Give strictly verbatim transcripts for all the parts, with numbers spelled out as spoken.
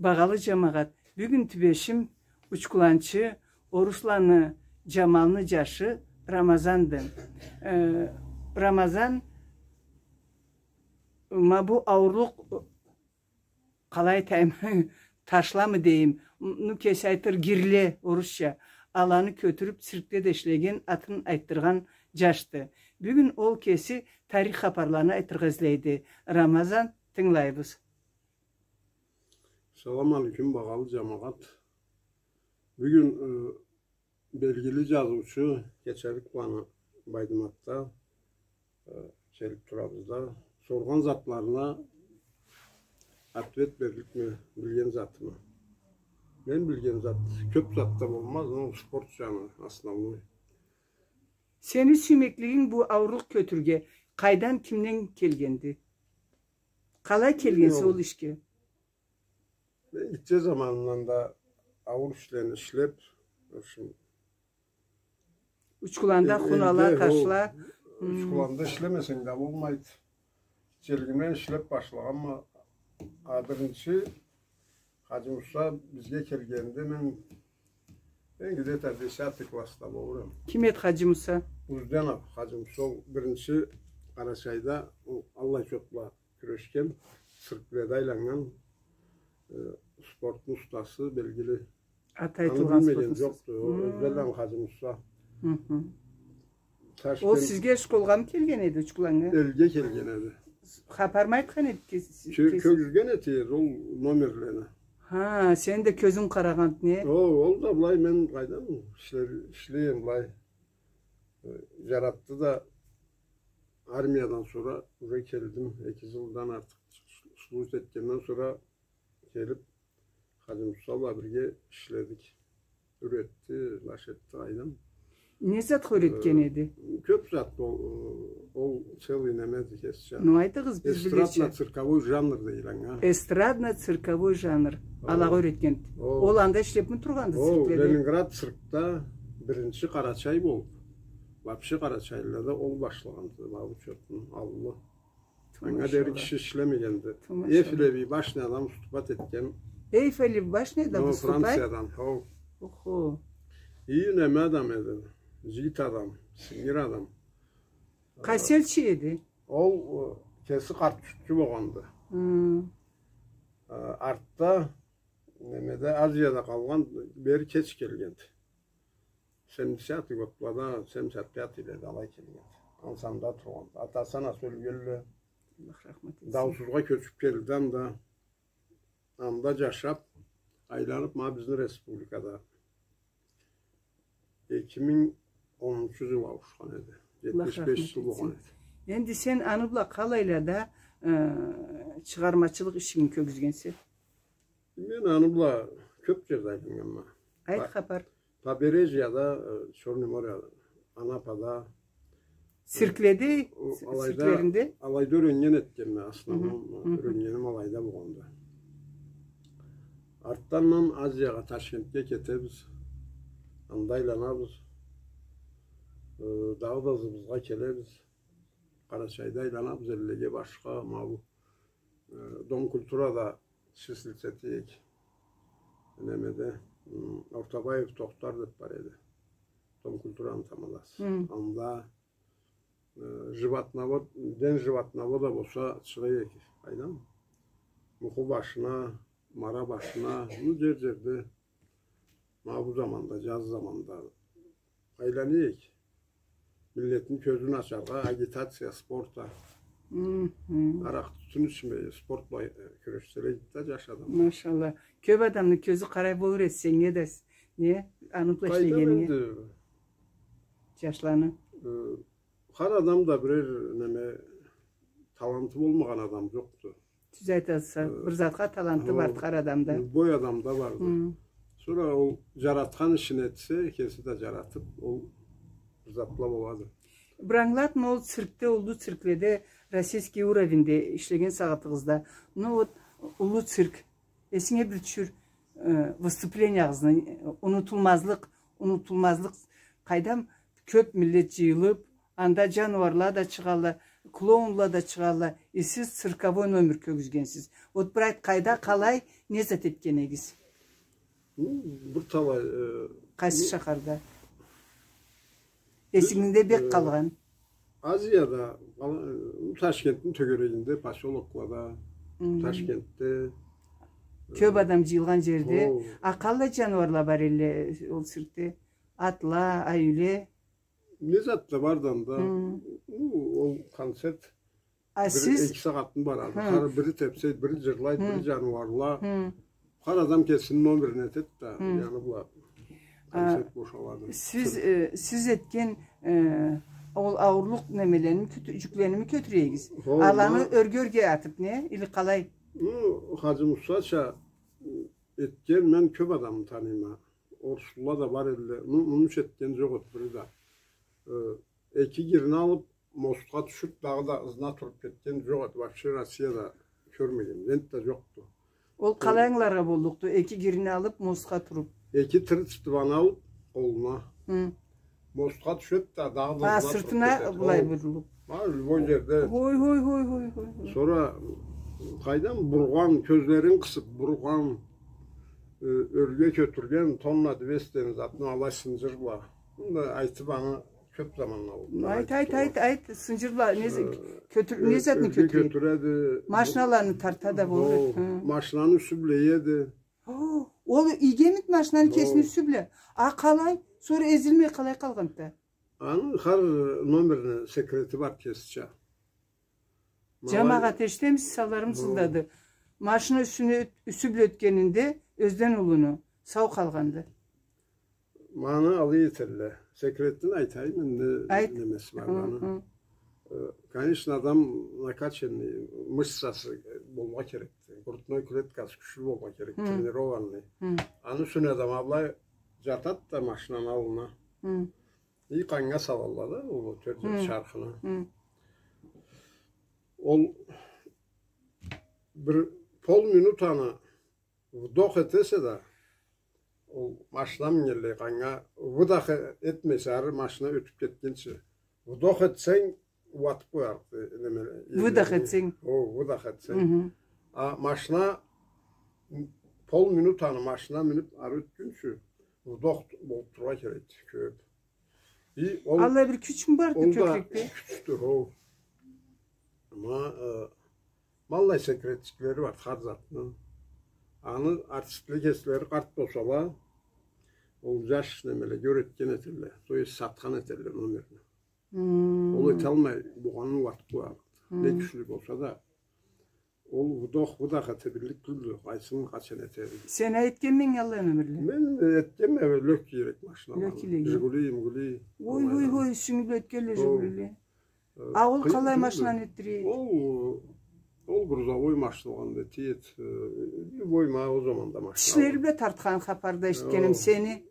Багъалы джамагъат, бюгюн тюбешим учкуланчы, Орусланы Джамалны джашы Рамазанды. Э, Рамазан, ма бу ауурлукъ, къалай айтайым, ташламы дейим, ну, кеси айтыр, гирле, орусча. Аланы кётюрюб, циркде да ишлеген, атын айтдыргъан джашды. Бюгюн ол кеси тарих хапарланы айтыргъа излейди. Рамазан, тынгылайбыз. Салам алейкум, багъалы джамагъат. Бюгюн, э, белгили джазыучу Кечерик Къуаны Байдыматда, э, келиб турабыз да, соргъан затларына ответ берликме билген затыма. Мен билген зат, кёб зат да болмаз, но спорт джаны основной. Сени сюймеклигинг бу ауурлукъ кётюрге къайдан, кимден келгенди? Къалай келгенсе ол ишге? Мен гитче заманымдан да ауур ишлени ишлеб, в общем, учкуланда, э, хунала, элде, ташла. Учкуланда ишлемесенг да болмайды. Гитчелигимден ишлеб башлагъанма. А биринчи Хаджи Муса бизге келгенде мен, мен где-то десятый классда болур эдим. Ким эди Хаджи Муса? Узденов Хаджи Муса, ол биринчи Къарачайда, ол аллай чотла кюрешген, циркледе айланнган, э, спортну устасы, белгили. Аты айтылгъан спортну устасы. Аны билмеген джокъду. Ол Узденов Хаджи Муса. Ол сизге школгъамы келген эди, учкуланнга? Элге келген эди. Хапармы айтхан эди кеси? Кёргюзген эди ол номерлени. Ха, сени да кёзюнг къарагъанды, не? О, ол да былай, мен къайдам, ишле-, ишлейме былай. Э, джаратды да, армиядан сора уже келдим. Эки джылдан артыкъ служить этгенден сора келиб, Хаджи Муса бла бирге ишледик. Юретди, баш этди, къайдам. Не затха юретген эди? Э, кёб зат ол, э, ол целый неме эди кеси. Ну, айтыгъыз, биз билейик. Эстрадно-цирковой жанр дейдиле анга. Эстрадно-цирковой жанр. Алагъа юретген эди. Ол анда ишлебми тургъанды циркледе? Ленинград циркда биринчи къарачай болуб, вообще къарачайлылада ол башлагъанды, ма бу чотну аллы. Анга дери киши ишлемегенди. Эйфелевый башняда выступать этген. Эйфелевый башняда выступать? Франциядан, хо. Охо. Иги неме адам эди. Джигит адам, сингир адам. Къайсы элчи эди? Ол, э, кеси къарт джуртчу болгъанды. Хы. Э, артда, немеде, Азияда къалгъан, бери кеч келгенди. Семьдесятый годлада, семьдесят пятыйлада алай келген. Ансы анда тургъан. Атасы, анасы ёлгенле. Аллах рахмат этсин. Даусузгъа кёчюб келди анда. Анда джашаб, айланыб, ма бизни республикада эки минг онунчу джыл ауушхан эди. Аллах рахмат этсин. Джетмиш беш джыл болгъан эди. Энди сен аны бла къалайла да, э, чыгъармачылыкъ ишинги кёргюзгенсе? Мен аны бла кёб джерде айланнганма. Айт хапар. Побережьеде, э, Чёрное море, Анапада. Циркледе, цирклеринде? Алайда юреннген этгенме, основном, юреннгеним алайда болгъанды. Артдандан Азиягъа, Ташкентге кетебиз. Анда айланабыз. Э, дагъыда ызыбызгъа келебиз. Къарачайда айланабыз, эллеге башха, ма бу Э, Дом культурада числиться этейик. Немеде, м, Ортабаев Тохтар деб бар эди. Дом культураны тамадасы. Анда, э, животновод, день животновода болса чыгъа эдик. Къайдам? Муху башына, мара башына, ну, джер-джерде. Ма бу заманда, джаз заманда айлана эдик. Миллетни кёзюн ачаргъа, агитация, спорта. Аракъ, тютюн ичмей, спорт бла, э, кюрешселе эди да джаш адамла. Машалла. Кёб адамны кёзю къарай болур эди сеннге да, не? Аны бла ишлегенинге. Къайдам энди. Джашланы. Э, хар адам да бирер неме, таланты болмагъан адам джокъду. Тюз айтаса, э, бир затха таланты барды хар адамда. Любой адамда барды. Сора ол джаратхан ишин этсе, кеси да джаратыб, ол бир затла болады. Бир ангылатма, ол циркде, уллу циркледе, российский уровеньде ишлеген сагъатыгъызда. Ну вот, уллу цирк. Эсинге бир тюшюр, э, выступлениягъызны, э, унутулмазлыкъ, унутулмазлыкъ. Къайдам, кёб миллет джыйылыб, анда джаныуарла да чыгъалла, клоунла да чыгъалла, э, сиз цирковой номер кёргюзгенсиз. Вот бир айт, къайда, къалай, Не зат этген эдигиз? Ну, бир талай, э, Къайсы шахарда? Эсигингде бек, э, къалгъан. Азияда, къала-, э, Ташкентни тёгерегинде, посёлоклада, Ташкентде. Кёп адам джыйылгъан джерде. О. А къаллай джаныуарла бар элле ол циркде? Атла, айюле? Не зат да барды анда. Ну, ол концерт А сиз? Эки сагъатны барады. Хы. Хар бири тепсейди, бири джырлайды, бири джаныуарла. Хар адам кесини номерин этеди да, джаны бла концерт бошалады. Сиз, э, сиз этген, э, ол ауурлукъ немелерини кётю-, джюклерини кётюре эдигиз? Аланы ёрге-ёрге атыб не? Или къалай? Ну, Хаджи Мусача, э, этген, мен кёб адамны таныйма. Орусла да бар элле. Ну, муну ючюн этген джокъ эди бири да. Э, эки гирни алыб, мостха тюшюб, дагъыда ызына туруб кетген джокъ эди. Вообще Россияда кёрмегенме. Энтда джокъду. Ол къалай ангыларгъа боллукъду? Эки гирни алыб, мостха туруб. Эки тырыч дыбаны алыб, къолуна. Хы. Мостха тюшеди да, дагъыда ызына туруб кетеди. А, сыртына былай бурулуб. Хо, любой джерде. Хой, хой, хой, хой, хой, хой. Сора, къайдам, бургъан, кёзлерин къысыб бургъан, э, ёрге кётюрген, тонна двести затны алай сынджырла. Мында айтыб аны кёб заманны алыб. Айт, айт, айт, айт, сынджырла, не за-, э, кётюр-, не затны кётюре? Кётюреди. Машиналаны тарта да болур. Хо, хы. Машинаны юсю бла иеди. О, ол ийгенмиди машинаны кесини юсю бла? А къалай? Сора эзилмей къалай къалгъанды? Аны хар номерни секрети бар кесича. Джамагъат, эшитемисиз, сауларым зылдады. Машина юсюне ёт-, юсю бла ётгенинде ёзден уллуну, сау къалгъанды. Ма аны алай этелле. Секретин айтайым энди, немеси бар аны. Хы, хы. Э, конечно, адам накачанный, мышцасы болургъа керекди. Грудной клеткасы кючлю болургъа керек, тренированный. Хы. Аны юсюне адам алай джатады да машинаны аллына. Хы. И къаннга салалла да ол тёрт чархыны. Хы. Ол бир полминутаны вдох этесе да, ол машина мингенлей къаннга, выдох э-, этмейсе, ары машина ётюб кетгинчи. Вдох этсенг, уатыб къоярыкъды, э, неме, выдох этсенг. О, выдох этсенг. Хы. А машина полминутаны машина миниб ары ётгюнчю вдох болуб турургъа керекди кёб. И ол, аллай бир кючмю барды кёкрекде? Кючдю, хо. Ма, э, ма аллай секретчиклери бар хар затны. Аны артистле кеслери къарт болсала, ол джаш немеле джюретген этелле. То есть сатхан этелле номерни. Хы. Ол эталмай, болгъанын уатыб къоярыкъды. Хы. Не кючлю болса да, ол вдох, выдох эте биллик тюлдю, къайсын къачан этерин. Сен а этгенмисе аллай номерле? Мен этгенме, лёгкийирек машиналаны. Лёгкийлеге. Жигули, мигули. Ой, ой, ой, сюнгюлю этгенле Жигулиле. Э, а ол къалай машинаны этдире эди? Ол, ол грузовой машина болгъанда тиеди, э, любой ма ол заманда машина. Тишлери бла тартхан хапарда эшитгеним сени.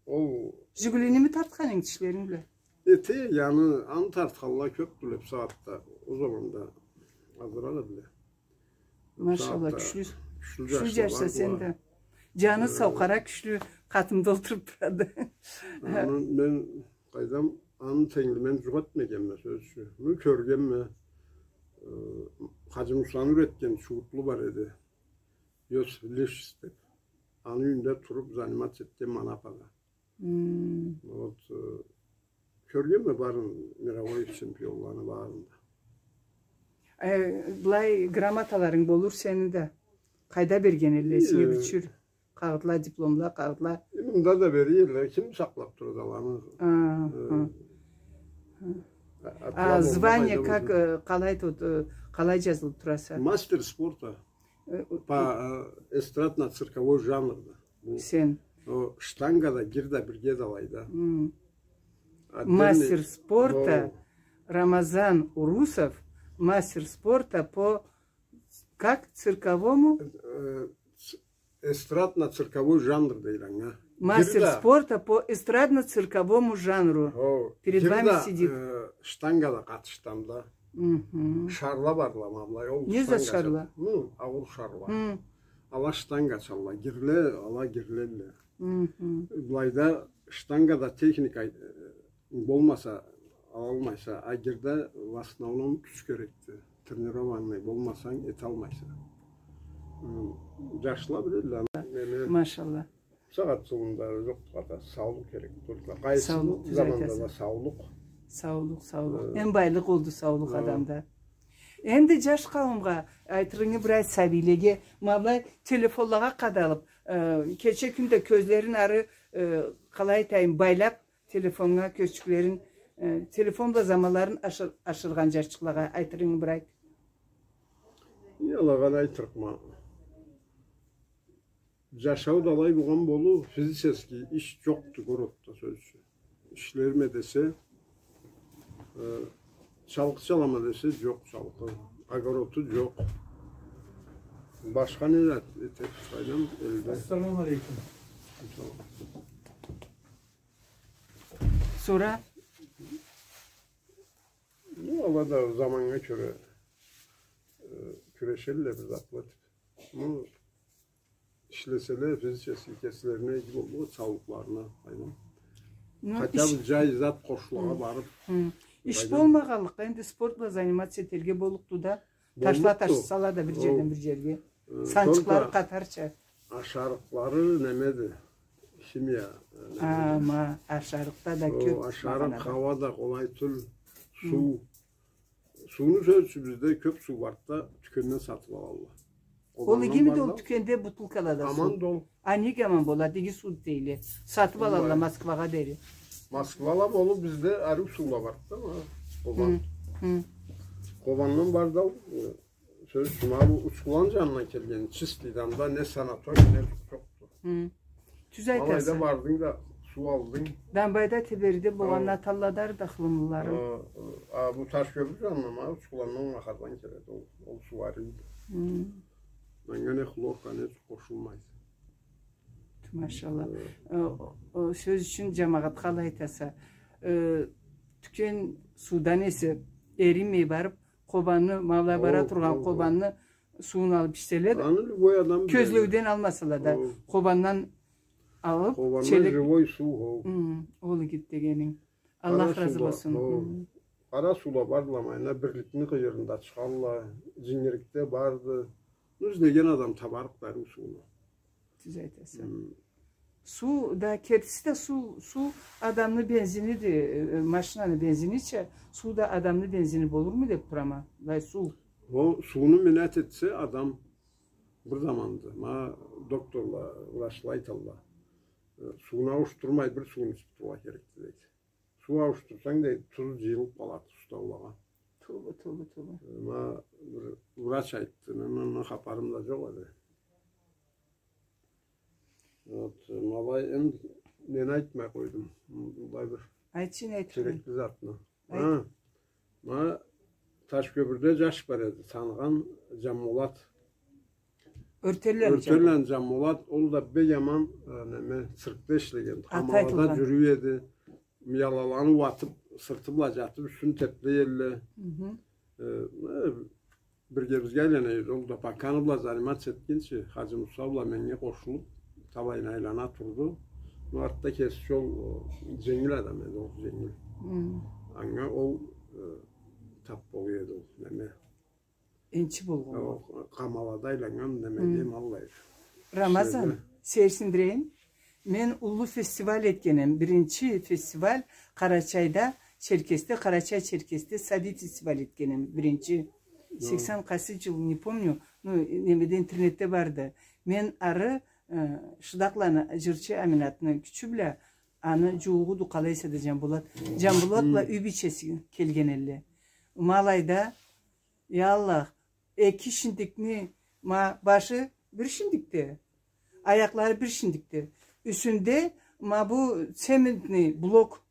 Ол Жигулиними тартхан эдинг тишлеринг бла? Эте, яни, аны тартханла кёбдюле бусагъатда. Ол заманда азыракъ эдиле. Машалла, кючлю, кючлю джашла сен да. Джаны сау, къара, кючлю къатында олтуруб турады. Аны мен, къайдам, аны тенгли мен джукъ этмегенме, сёз ючюн. Муну кёргенме. Э, Хаджи Мусаны юретген чууутлу бар эди. Йосиф Лишс деб. Аны юйюнде туруб заниматься этгенме Анапада. Хм. Вот, э, кёргенме барын, мировой чемпионланы барын да. Э, былай грамоталарынг болур сени да. Къайда берген элле сеннге бир чюр къагъытла, дипломла, къагъытла? Э, мында да бере элле, ким сакълаб турады аланы? А, э, а. А, звание как, э, къалай тут, э, къалай джазылыб тураса? Мастер спорта. Э, по, э, эстрадно-цирковой жанрда. Бу, сен, о, штангада, гирда бирге да алайда. Мм. Отдельный. Мастер спорта, о, Рамазан Урусов, мастер спорта по, как, цирковому? Э, ц-, эстрадно-цирковой жанр дейди анга. Мастер спорта по эстрадно-цирковому жанру. О, перед вами сидит. Гирда, э, штангада къатышдым да. Мхм. Шарла барла, ма былай, ол... Не за штанга шарла? Ну, ауур шарла. Хм. Ала штанга чалла, гирле, ала гирлелле. Мхм. Былайда штангада техника, э, болмаса, алалмайса, а гирде в основном кюч керекди. Тренированный болмасанг, эталмайса. М, джашла билелле, неме. Машалла. Сагъат сылында джокъду къата, саулукъ керек только. Къайсы заманда да саулукъ. Саулукъ, саулукъ. Эм байлыкъ олду саулукъ адамда. Энди джаш къауумгъа айтырыгъыз бир айт, сабийлеге, ма былай телефонлагъа къадалып, э, кече-кюн да кёзлерин ары, э, къалай айтайым, байлап, телефоннга кёзчюклерин, э, телефон бла заманларын ашыр-, ашыргъан джашчыкълагъа айтырыгъыз бир айт. Алагъа не айтырыкъма? Джашау да алай болгъан болур, физический иш джокъду городда, сёз ючюн. Ишлерме десе, э, чалкъы чалама десе, джокъ чалкъы. Огороду джокъ. Башха не зат эте, къайдам, элде? Ассаламу алейкум. Салам. Сора? Ну, ала да заманнга кёре, э, кюрешелле бир затла этип. Ну, ишлеселе, физически кеслерине иги болду, саулукъларына, къайдам. Ну, хотя бы джай зат къошулагъа барып. Иш болмагъанлыкъгъа, энди спорт бла заниматься этерге боллукъду да. Ташла ташысала да бир джерден бир джерге. Э, санчыкълары къатарча. Ашарыкълары немеди? Химия, э, немеди? Ама ашарыкъда да кёп ашарыкъ, хауа да къолай тюл, суу. Сууну, сёз ючюн, бизде кёп суу барды да, тюкенден сатып алалла. Ол игимиди ол тюкенде бутылкалада суу? Аманды ол. А неге аман болады? Иги суу дейле. Сатып алалла Москвагъа дери. Москвала болуп бизде ариу суула барды да, ма, Къобан. Къобандан барды ол, э, сёз ючюн, ма бу Учкуланы джанына келген, чистыйдан да не санаторий, не джукъ джокъду. Тюз айтаса. Алайда бардынг да, суу алдынг. Дамбайда, Тебериде болгъанын аталла да, ахлымылары. А, а, а бу Ташкёбюр джанына, ма, Учкуландан, Ахардан келеди ол, ол суу ариуду. Манга не хлорка, не джукъ къошулмайды. Машалла. Э, о, о, сёз ючюн, джамагъатха алай айтаса. Э, тюкен суудан эсе, эринмей барып, Къобанны, ма былай бара тургъан Къобанны сууун алып ичселе да, аны любой адам биле, кёзлеуден алмасала да, Къобандан алып, Къобандан челек. Живой суу ол. Хы, ол игит дегенинг. Аллах разы болсун. Хы. Къара суула бардыла, ма, ана Бирликни къыйырында чыгъалла, Джингирикде барды. Ну, излеген адам табарыкъды ол сууну. Тюз айтаса. Хы. Суу да, кертиси да суу, суу адамны бензиниди, э, машинаны бензинича, суу да адамны бензини болурму деп турама, былай суу. Ол сууну минет этсе адам бир заманда, ма докторла, врачла айталла, э, сууну ауушдурмай, бир сууну ичип турургъа керекди, дейди. Суу ауушдурсанг, дейди, туз джыйылып къалады суставлагъа. Тоба, тоба, тоба. Э, ма бир врач айтды, мен, мен, мен хапарым да джокъ эди. Вот, ма былай, энди нени айтмай къойдум? Былай бир айтчы, не айтырыкъ эдинг? Керекли затны. Айт. Ха. Ма Ташкёбюрде джаш бар эди, таныгъан, Джамболат. Ёртенланы Джамболат. Ёртенланы Джамболат, ол да бек аман, э, неме, циркде ишлегенди. Аты айтылгъан. Къамалада джюрюй эди. Миялаланы уатып, сырты бла джатып, юсюн теплей элле. Хы. Э, э, биргебизге айлана эди. Ол да пока аны бла заниматься этгинчи, Хаджи Муса бла меннге къошулуп, талайына айлана турду. Но артда кеси ол, э, дженгил адам эди, ол дженгил. Хы. Анга ол, э, тап болуй эди ол, неме. Энчи болгъан. О, къамалада айланнган, неме дейим, аллай. Рамазан, сейирсиндирейим. Мен уллу фестиваль этгенем. Биринчи фестиваль Къарачайда, Черкесде, Къарачай-Черкесде сабий фестиваль этгенем. Биринчи. Сексен къайсы джыл, не помню. Ну, немеде, интернетде барды. Мен ары, э, Шыдакъланы джырчы Аминатны кючю бла, аны джууугъуду, къалай эсе да, Джамболат. Джамболат бла юй бийчеси келген элле. Ма алайда, я Аллах, эки шиндикни, ма, башы бир шиндикде, аякълары бир шиндикде. Юсюнде, ма, бу цементный блок,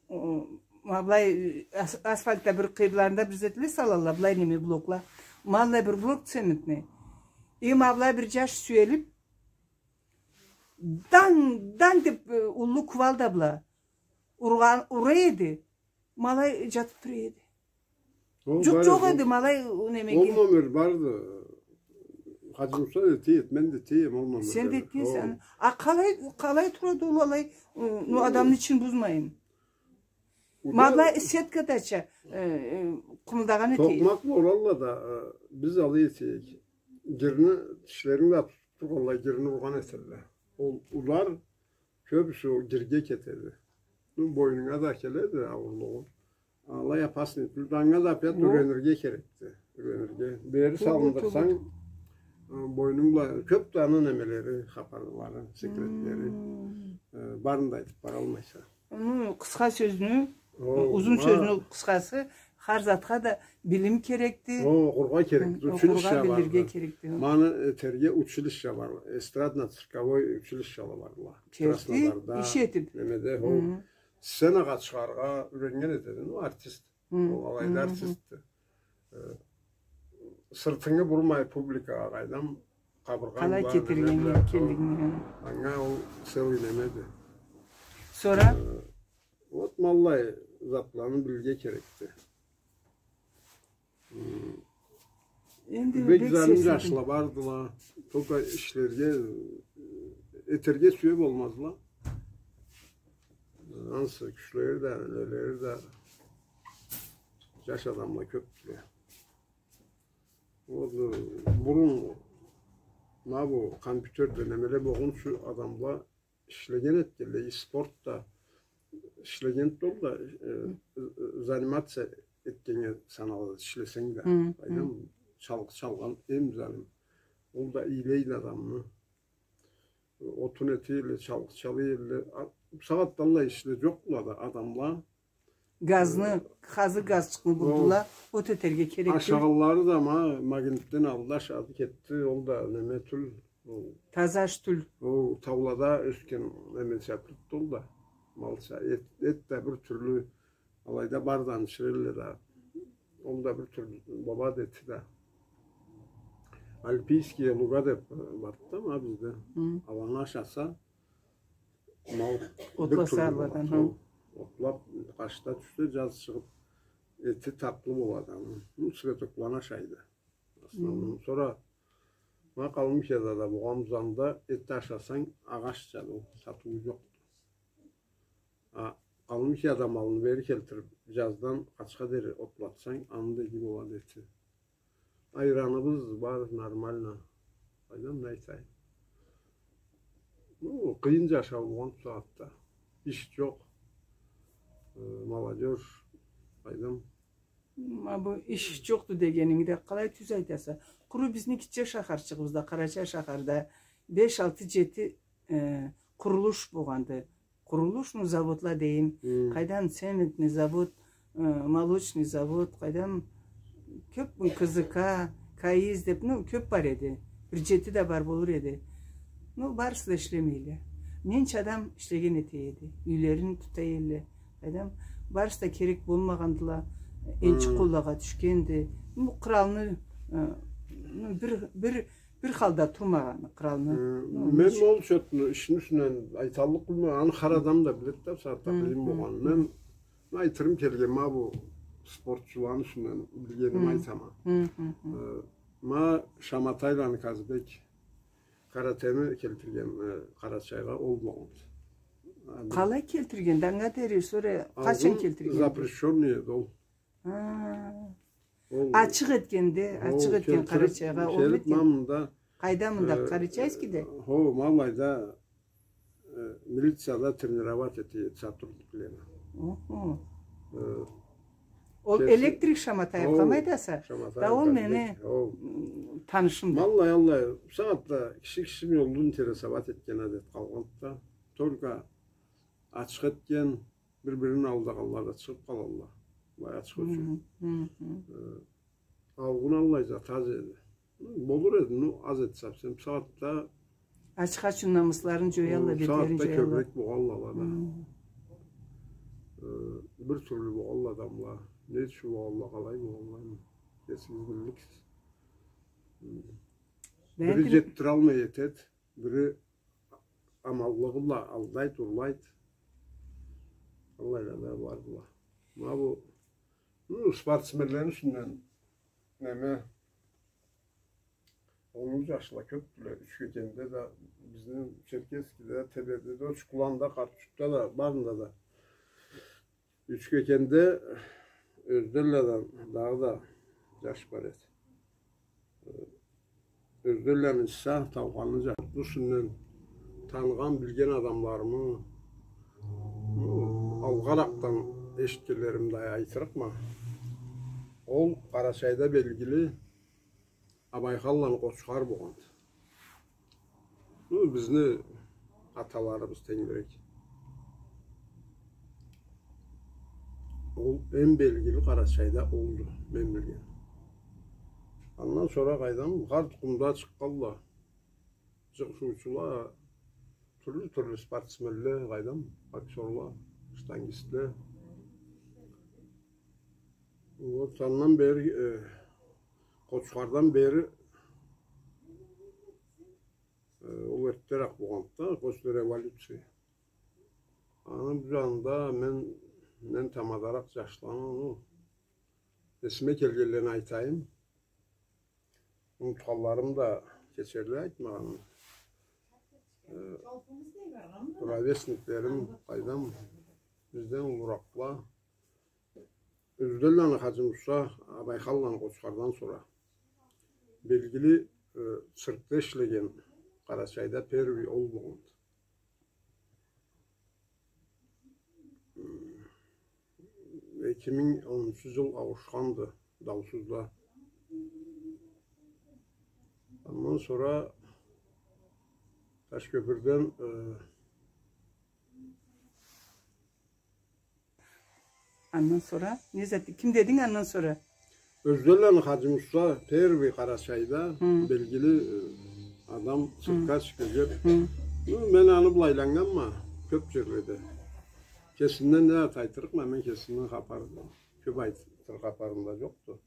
о, ма, былай, ас-, асфальтда бир къыйырларында бир затле салалла, былай неме блокла. Ма аллай бир блок цементный. И ма былай бир джаш сюелип, дан, дан деп, э, уллу кувалда бла ургъан, ура эди. Ма алай джатып тура эди. Джукъ джокъ эди, ма алай, немеге. Ол номер барды. Хаджи Муса да тие эди, мен да тиеме ол номерге. Сен да тиесе. А къалай, къалай турады ол алай, э, ну, адамны ичин бузмайын. Ма алай сеткадача, э, э, къымылдагъан эте эди. Токъмакъ бла уралла да, э, биз алай эте эдик. гирни, тишлерин да тутуп тургъанлай, гирни ургъан этелле. Ол удар кёбюсю ол гирге кетеди. Ну, бойнунга да келеди аурлугъу. Алай опасный тюлдю. Анга да опять юренирге керекди. Юренирге. Бери салындырсанг, э, бойнунг бла кёб да аны немелери, хапарлары, секретлери, э, барын да айтып баралмайса. Ну, къысха сёзню, узун сёзню къысхасы, хар затха да билим керекди. Окъургъа керекди. Хы, окъургъа, училища билирге керекди. Маны этерге училища бар. Эстрадно-цирковой училищала барла. Керти, Краснодарда, иш этип. Немеде, хо. Сценагъа чыгъаргъа юреннген этеди, ну, артист. Ол алайда артистди. Э, сыртынгы бурмай публикагъа, къайдам, къабыргъанг бла, къалай кетиргенинги, неме бла, экенлигинги. Анга ол целый немеди. Сора? Э, вот, ма аллай затланы билирге керекди. Энди бек залим жашла бардыла. Только ишлерге, этерге сюе болмазла. Ансы кючлери да, нелери да жаш адамла кёбдюле. Ол, э, бурун ма бу компьютерде немеле болгъунчу адамла ишлеген этгенле, и спортда ишлеген да ол да, э, э, заниматься этгеннге саналады, ишлесенг да. Хы, хы. Къайдам, чалгъы чалгъан эм залим. Ол да ийлейди адамны. Отун эте эдиле, чалгъы чала эдиле. А, бусагъатда аллай ишле жокъдула да, адамла. Газны, э, хазыр газчыкъны бурдула, от этерге керекди. Ашагъанлары да ма магнитден алды, ашады, кетди, ол да неме тюл, ол таза аш тюл. Ол таулада ёсген неме сятлыкъды ол да. Малча, эт, эт да бир тюрлю, алайда бардан иширелле да. Ол да бир тюрлю болады эти да. Альпийские луга деп, э, барды да ма бизде. Хы. Аланы ашаса, Мал бир тюрлю болады, хы. Отлап, къышда тюшсе, жаз чыгъып, эти татлы болады. Аны, ну, цветокланы ашайды. Основном. Хы. Сора ма Калмыкияда да болгъанбыз, анда эт ашасанг, агъаччады ол, сатыуу жокъду. А Калмыкияда малны бери келтирип, жаздан къачха дери отлатсанг, аны да иги болады эти. Айраныбыз бар, нормально. Къайдам, не айтайым. Ну, къыйын жашау болгъан бусагъатда. Иш жокъ. Э, молодёжь, къайдам. Ма бу иш жокъду дегенинги да къалай тюз айтаса. Къуру бизни гитче шахарчыгъыбызда, Къарачай шахарда беш, алты, жети, э, къурулуш болгъанды. Къурулуш, ну, заводла дейим. Хы. Къайдам, цементный завод, э, молочный завод, къайдам, кёп, К З К, КАИЗ деп, ну, кёп бар эди. Бир жети да бар болур эди. Ну, барысы да ишлемейле. Ненча адам ишлеген эте эди. Юйлерин тута эдиле. Къайдам, барысы да керек болмагъандыла. Энчи къоллагъа тюшгенди. Ну, къыралны, э, ну, бир, бир Бир халда турмагъаны къыралны. Э, мен ол чотну, ишни юсюнден айталлыкъ билмейме, аны хар адам да биледи да, бусагъатда къыйын болгъанын. Мен айтырым келген, ма бу спортчуланы юсюнден билгеними айтама. Э, ма Шаматайланы Казбек каратени келтирген, э, Къарачайгъа ол болгъанды. Къалай келтиргенди, анга дери, сора къачан келтиргенди? Алгъын запрещённый эди ол. Ачыкъ этгенде, ачыкъ этген Къарачайгъа, ол этген. Къайда мында? Къарачайскийде? Хо, ма былайда, э, милицияда тренировать эте эди сотрудниклени. Охо. Ол электрик Шаматаев къалмайды эсе. Да ол мени танышым. Аллай, аллай, бусагъатда киши кишини ёлду интересовать этген адет къалгъанды да. Только ачыкъ этген, бир-бирин алдагъанла да чыгъып къалалла. Былай ачыкъ ючюн. Э, алгъын аллай зат аз эди. Болур эди, ну, аз эди совсем. Бусагъатда ачха ючюн намысларын жоялла, бетлерин жоялла. Кёбюрек болгъалла ала да. Э, бир тюрлю болгъалла адамла. Не ючюн болгъалла, къалай болгъалла, кесигиз билликсиз. Бири жетдиралмай этеди, бири аманлыгъы бла алдайды, урлайды. Аллайла да бардыла. Ма бу, ну, спортсменлени юсюнден, неме, уллу жашла кёпдюле. Учкекенде да, бизни Черкесскеде да, Тебеде да, Учкуланда, Къарт-Ючютде да, барында да. Учкекенде Ёзденладан дагъыда жаш бар эди. Ёзденланы Исса Таукъанны джа-, бу юсюнден таныгъан, билген адамларымы, бу алгъаракъдан эшитгенлеримде айтырыкъма. Ол Къарачайда белгили Абайханланы Къочхар болгъанды. Бу бизни аталарыбыз тенглерек. Ол эм белгили Къарачайда олду, мен билген. Андан сора къайдам, хар тукъумда чыкъгъанла. Джыгъышыучула, тюрлю-тюрлю спортсменле, къайдам, боксёрла, штангистле. Вот, андан бери, э, Къочхардан бери, э, ол эртдерек болгъанды да, после революции. Аны бу джанында мен, мен тамадаракъ джашланы, ну, эсиме келгенлерин айтайым. Унутханларым да кечерле айтмагъанымы. Э, ровесниклерим, къайдам, бизден уллуракъла. Ёзденланы Хаджи-Муса, Абайханланы Къочхардан сора белгили, э, циркде ишлеген Къарачайда первый ол болгъанды. Эки минг онунчу джыл ауушханды, даусузда. Андан сора Ташкёпюрден, э, Андан сора не зат, ким дединг андан сора? Ёзденланы Хаджи-Муса первый Къарачайда белгили, э, адам, циркач, кёгер. Ну, мен аны бла айланнганма кёп джерледе. Кесимден не зат айтырыкъма, мен кесимден хапар, кёп айтыр хапарым да джокъду.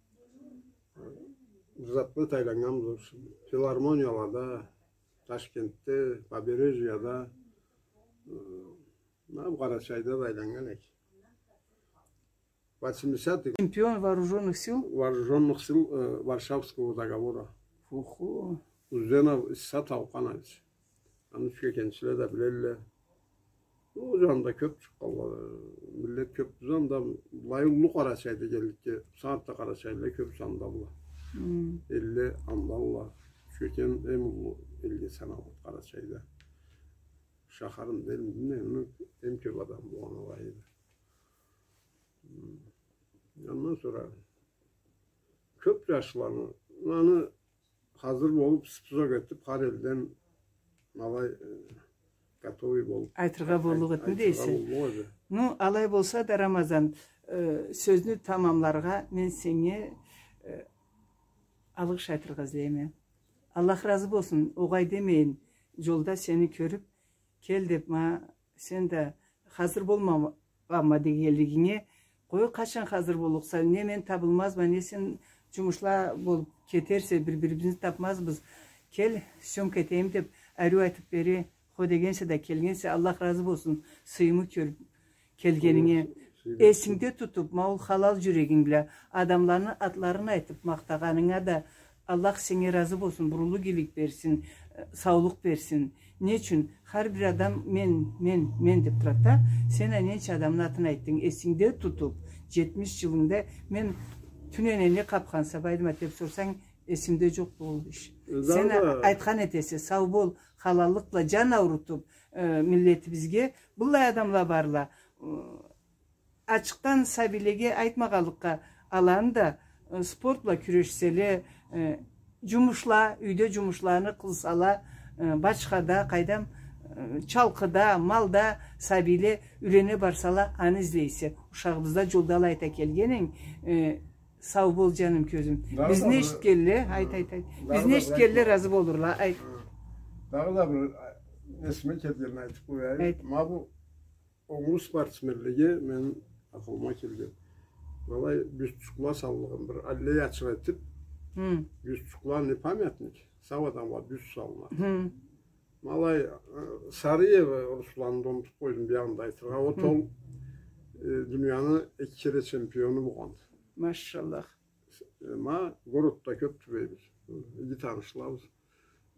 Бир зат бла айланнганбыз. Филармониялада, Ташкентде, Побережьеде, э, Ма бу Къарачайда да айланнган эдик. Восьмидесятый. Чемпион вооружённых сил? Вооружённых сил, э, Варшавского договора. Охо. Узденов Исса Таукъанович. Аны Учкекенчиле да билелле. Ол джанында кёп чыкъгъанла, э, миллет кёп. Биз анда былай Уллу Къарачай дегенликге, сагъатда къарачайлыла кёп сандадыла. Элле андадыла. Учкекен эм уллу элге саналады Къарачайда. Шахарында, элни, ну, эм кёп адам болгъан алайда. Андан сора кёп джашланы, аны хазыр болуп, список этип, хар элден алай, э, готовый болуп айтыргъа боллукъ этмеди эсе. Ну, алай болса да, Рамазан, э, сёзню тамамларгъа мен сеннге, э, алгъыш айтыргъа излейме. Аллах разы болсун, огъай демейин, джолда сени кёрюп, кел деп, ма, сен да хазыр болмагъанма дегенлигинге, къой, къачан хазыр боллукъса, не мен табылмазма, не сен джумушла болуп кетерсе, бир-бирибизни тапмазбыз. Кел, съёмка этейим деп, ариу айтып бери, хо дегенсе да келгенсе, Аллах разы болсун, сыйымы кёрюп келгенинге. Эсингде тутуп, ма ол халал джюрегинг бла адамланы атларын айтып махтагъанынга да Аллах сеннге разы болсун, буруллу игилик берсин, э, саулукъ берсин. Не ючюн? Хар бир адам мен, мен, мен деп турады да, сен а ненча адамны атын айтдынг, эсингде тутуп, джетмиш джылынгда мен тюнене не къапханса, Байдымат, деп сорсанг, эсимде джокъду ол иш. Сен а айтхан этесе, сау бол, халаллыкъ бла джан аурутуп, э, миллетибизге, быллай адамла барла. Э, ачыкъдан сабийлеге айтмагъанлыкъгъа, аланы да, э, спорт бла кюрешселе, э, джумушла, юйде джумушланы къылсала, э, бачхада, къайдам, э, чалкъыда, малда сабийле юйлене барсала, аны излейсе. Ушагъыбызда джолда алай айта келгенинг, э, Сау бол, джаным, кёзюм. Бизни эшитгенле, айт, айт, айт. Бизни эшитгенле разы болурла, айт. Дагъыда бир, а, эсиме келгенин айтып къояйым. Айт. Ма бу онгу спортсменлеге мен акъылыма келген. Былай бюстчукла саллыгъын бир аллеячыкъ этип, бюстчукла не памятник, сау адамгъа бюст салынады. Ма алай, э, Сариев Русланны да унутуп къойдум биягъында айтыргъа. Вот ол, э, дунияны эки кере чемпиону болгъанды. Машаллах. Э, ма городда кёп тюбейбиз. Иги танышлабыз.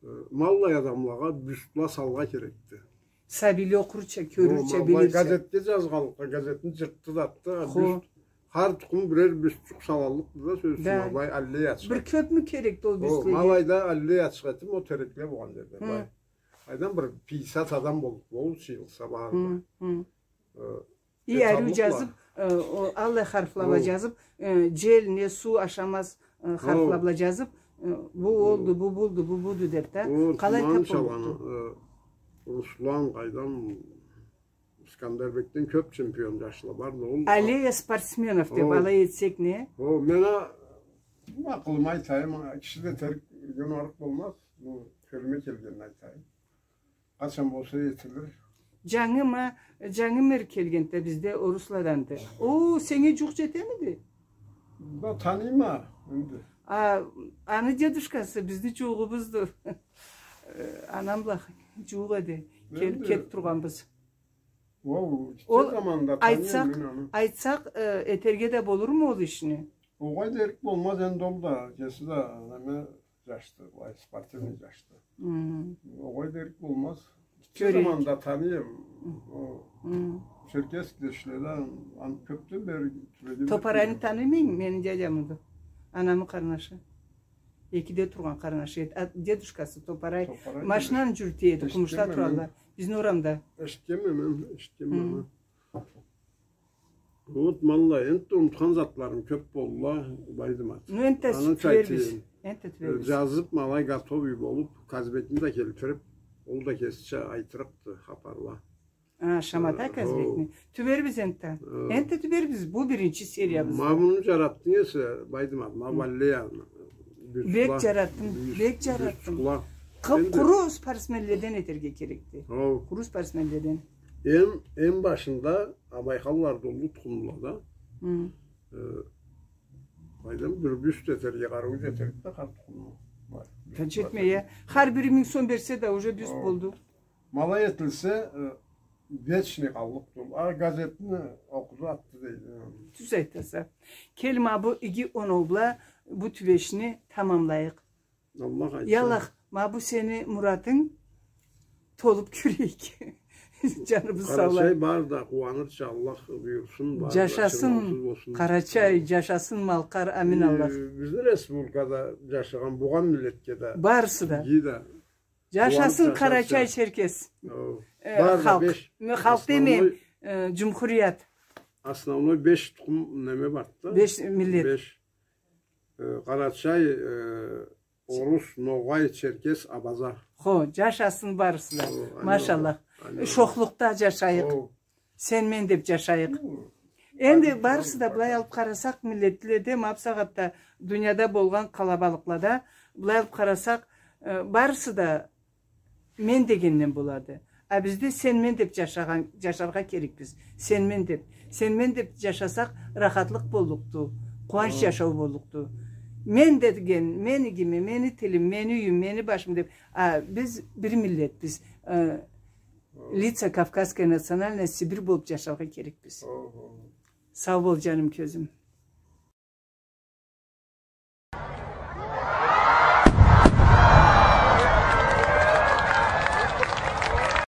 Э, ма аллай адамлагъа бюстла салыргъа керекди. Сабийле окъурча, кёрюрча, билирча. Газетге джазгъанлыкъгъа, газетни джыртды да атды, а бюст Хар тукъум бирер бюстчюк салаллыкъды да, сёз ючюн, былай аллеячыкъ. Бир кёпмю керекди ол бюстлеге? Ма былайда аллеячыкъ этим, ол терекле болгъан джерде. Хы. Былай. Къайдан бир пятьдесят адам боллукъ болур джыйылса бары да. Хы, хы. Э, и ариу джазыб, э, ол аллай харфла бла джазыб, э, джел, не суу ашамаз, э, харфла бла джазыб, э, бу олду, бу болду, бу буду деб да. Къалай тап боллукъду? Э, Руслан, къайдан, Искандербекден кёб чемпион джашла барды, ол. Аллея спортсменов деб алай этсек не? О, мен а, акъылымы айтайым, киши да терк, ёмарыкъ болмаз, бу кёлюме келгенин айтайым. Къачан болса этилир. Джангы ма, джангы мэр келгенди да бизде, орусладанды. О, сеннге джууукъ джетемиди? Да, таныйма энди. А, аны дедушкасы бизни джуугъубузду. Э, анам бла джууукъ эди. Келиб, келиб тургъанбыз. Ол, ол заманда таныйма мен аны. Айтсакъ, айтсакъ, э, этерге да болурму ол ишни? Огъай дерик болмаз энди, ол да, кеси да, неме, джашды, былай, спортивный джашды. Хы. Огъай дерик болмаз. Кёрейик. Кичи заманда таныйма. Хы. Ол Черкесскде ишледи, аны кёбден бери тюбегенде. Топарайны таныймыса, мени дядямыды. Анамы къарнашы. Экиде тургъан къарнашы эди. А, дедушкасы Топарай. Топарай. Машинаны джюрюте эди, Къумушда туралла. Бизни орамда. Эшитгенме мен, эшитгенме мен. Хы. Вот, малла, энтда унутхан затларым кёб болдула, Байдымат. Ну, энтда тюбербиз. Энтда тюбербиз. Э, джазыб, ма былай готовый болуб, Казбекни да келтириб, ол да кесича айтырыкъды, хапарла. А, Шаматай Казбекни. Тюбербиз энтда. Энтда тюбербиз, бу биринчи сериябыз. Ма муну джаратдынг эсе, Байдымат, ма быллай. Бек джаратдым, бек джаратдым. Къуру спортсменледен этерге керекди. Къуру спортсменледен. Эм, эм башында Абайханлада уллу тукъумла да. Хы. Э, къайдан бир бюст этерге, къарыу джетерик да хар тукъумну. Джетмей, я. Хар бири минг сом берсе да, уже бюст болду. Ма алай этилсе, э, вечный къаллыкъды ол. А газетни окъуду, атды дейди. Тюз айтаса. Кел, ма бу иги оноу бла бу тюбешни тамамлайыкъ. Аллах айтса. Я Аллах, ма бу сени муратынг толуб кёрейик. Джаныбыз саулай. Къарачай бары да къууанырча, Аллах буюрсун, бары да чырмаусуз болсун. Джашасын Къарачай, джашасын Малкъар, амин Аллах. Э, бизни республикада джашагъан болгъан миллетге да. Барысы да. Джашасын Къарачай-Черкес. Э, халкъ. Халкъ демейим, э, джумхурият. Основной беш тукъум неме барды да. Беш миллет. Беш. Э, къарачай, э, орус, ногъай, черкес, абаза. Хо, джашасын барысы да. Хо, амин Аллах. Машаллах. Амин Аллах. Шохлукъда джашайыкъ. Хо. Сен-мен деб джашайыкъ. Хо. Энди барысы да, былай алыб къарасакъ, миллетледе, ма бусагъатда дунияда болгъан къалабалыкълада, былай алыб къарасакъ, э, барысы да мен дегенден болады. А бизде сен-мен деб джашагъан, джашаргъа керекбиз. Сен-мен деб. Сен-мен деб джашасакъ, рахатлыкъ боллукъду. Къууанч джашау боллукъду. Мен деген, мени кими, мени тилим, мени юйюм, мени башым деб. А биз бир миллетбиз. Э, лица кавказской национальности бир болуб джашаргъа керекбиз. Сау бол, джаным, кёзюм.